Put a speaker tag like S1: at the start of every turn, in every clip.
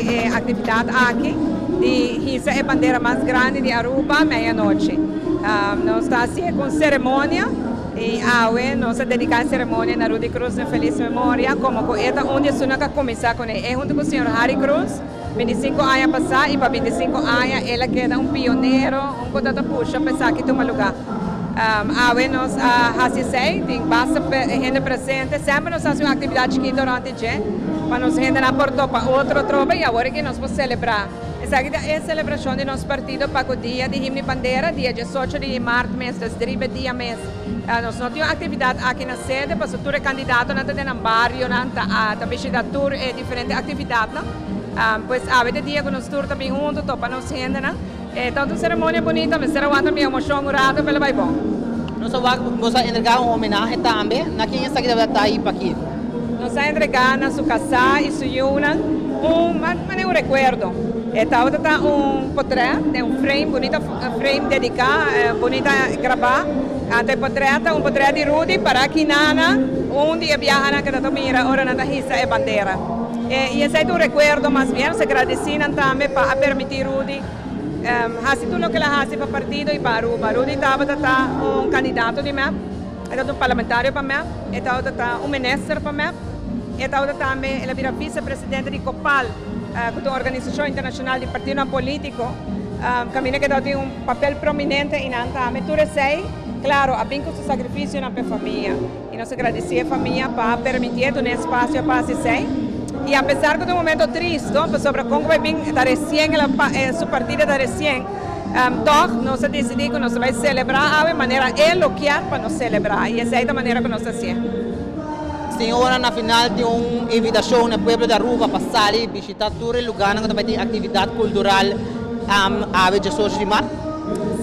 S1: e actividad aki di hisa e bandera mas grandi di Aruba meianochi. Nos ta haci e cu un ceremonia y awe nos a dedica e ceremonia na Rudy Croes den feliz memoria como cu e ta un di esunnan cu a cuminsa cune. E hunto cu señor Harry Croes 25 aña pasa y pa 25 aña el a keda un pionero, un cu ta ta pusha pa esaki tuma luga. Awe nos a haci esey, tin basta hende presente. Semper nos haci un actividad chikito rond di dje pa nos hendenan por topa otro atrobe y awor aki nos por celebra. Esaki ta e celebracion di nos partido pa cu dia di Himno y Bandera, dia 18 di maart mes, dus riba e dia mes. Nos no tin un actividad aki na sede pasobra tur e candidatonan ta den nan barionan ta bishita tur e diferente actividadnan. Pues awe ta e dia cu nos tur ta bin hunto topa nos hendenan. E ta un ceremonia bunita, mester a wanta mi emocion un rato pero lo bay bon.
S2: Nos a wak boso a entrega un homenahe tambe, na ken esaki tabata ta y pakiko?
S1: Nos a entrega na su casá y su yiunan un manera un recuerdo. E tabata ta un potret den un frame, bunita frame dedica, bunita grabá. Anto e potret ta un potret di Rudy para kinana un di e biahanan cu ta ta mira ora nan ta hisa e bandera. Y esey ta un recuerdo mas bien. Nos a gradici nan tambe pa a permiti Rudy haci tur loke el a haci pa partido y pa Aruba. Rudy tabata ta un candidato di mep, e tabata un parlamentario pa mep, e tabata ta un minister pa mep, e tabata tambe el a bira vicepresidente di COPAL, cu ta un organisacion internacional di partidonan politico, caminda cu e tabata tin un papel prominente eynan tambe. Tur esey, claro, a bin cu su sacrificionan pa e famia. Y nos ta gradici e famia pa permitié duna e espacio pa haci esey. Y apesar cu ta un momento tristo, pasobra con cu bay bin ta recien, el a su partida ta recien, tog nos a dicidi cu nos ta bay celebra awe manera e lo kier pa nos celebra. Y esey ta manera cu nos ta hacié.
S2: Señora, na final tin un invitacion na e pueblo di Aruba pa sali bishita tur e lugarnan cu ta bay tin actividad cultural awe 18 di maart.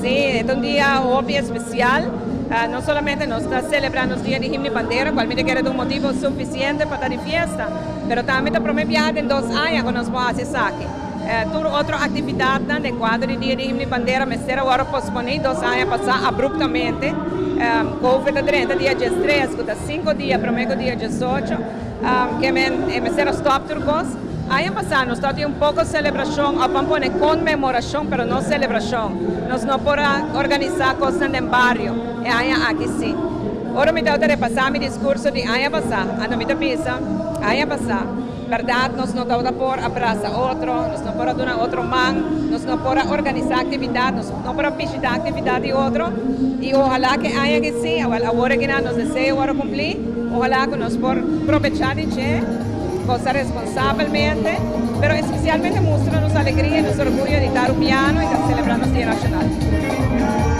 S1: Sí, e ta un dia hopi especial. No solamente nos ta celebra nos dia di Himno y Bandera, cual mi ta kere ta un motibo suficiente pa ta di fiesta, pero tambe ta prome biaha den 2 aña cu nos por haci esaki. Tur otro actividadnan den cuadro di dia di Himno y Bandera mester a worde posponi 2 aña pasa abruptamente. Covid a drenta dia 13, cu ta 5 dia prome cu dia 18, ke men e mester a stop tur cos. Aña pasá nos tabatin un poko selebrashon òf ban pone konmemorashon pero no selebrashon. Nos no por a organisá kosnan den bario. E aña aki sí. Ora mi tabata repasá mi diskurso di aña pasá, anto mi ta bisa, aña pasá, bèrdat nos no tabata por a brasa otro, nos no por a duna otro man, nos no por a organisá aktividat, nos no por a bishitá aktividat di otro i ohalá ku e aña aki sí. Awèl, awor aki nan nos deseo wòrdu kumplí, ohalá ku nos por probechá di dje. Goza responsabelmente, pero especialmente mustra nos alegria y nos orguyo di ta Arubiano y ta celebra nos Dia Nacional.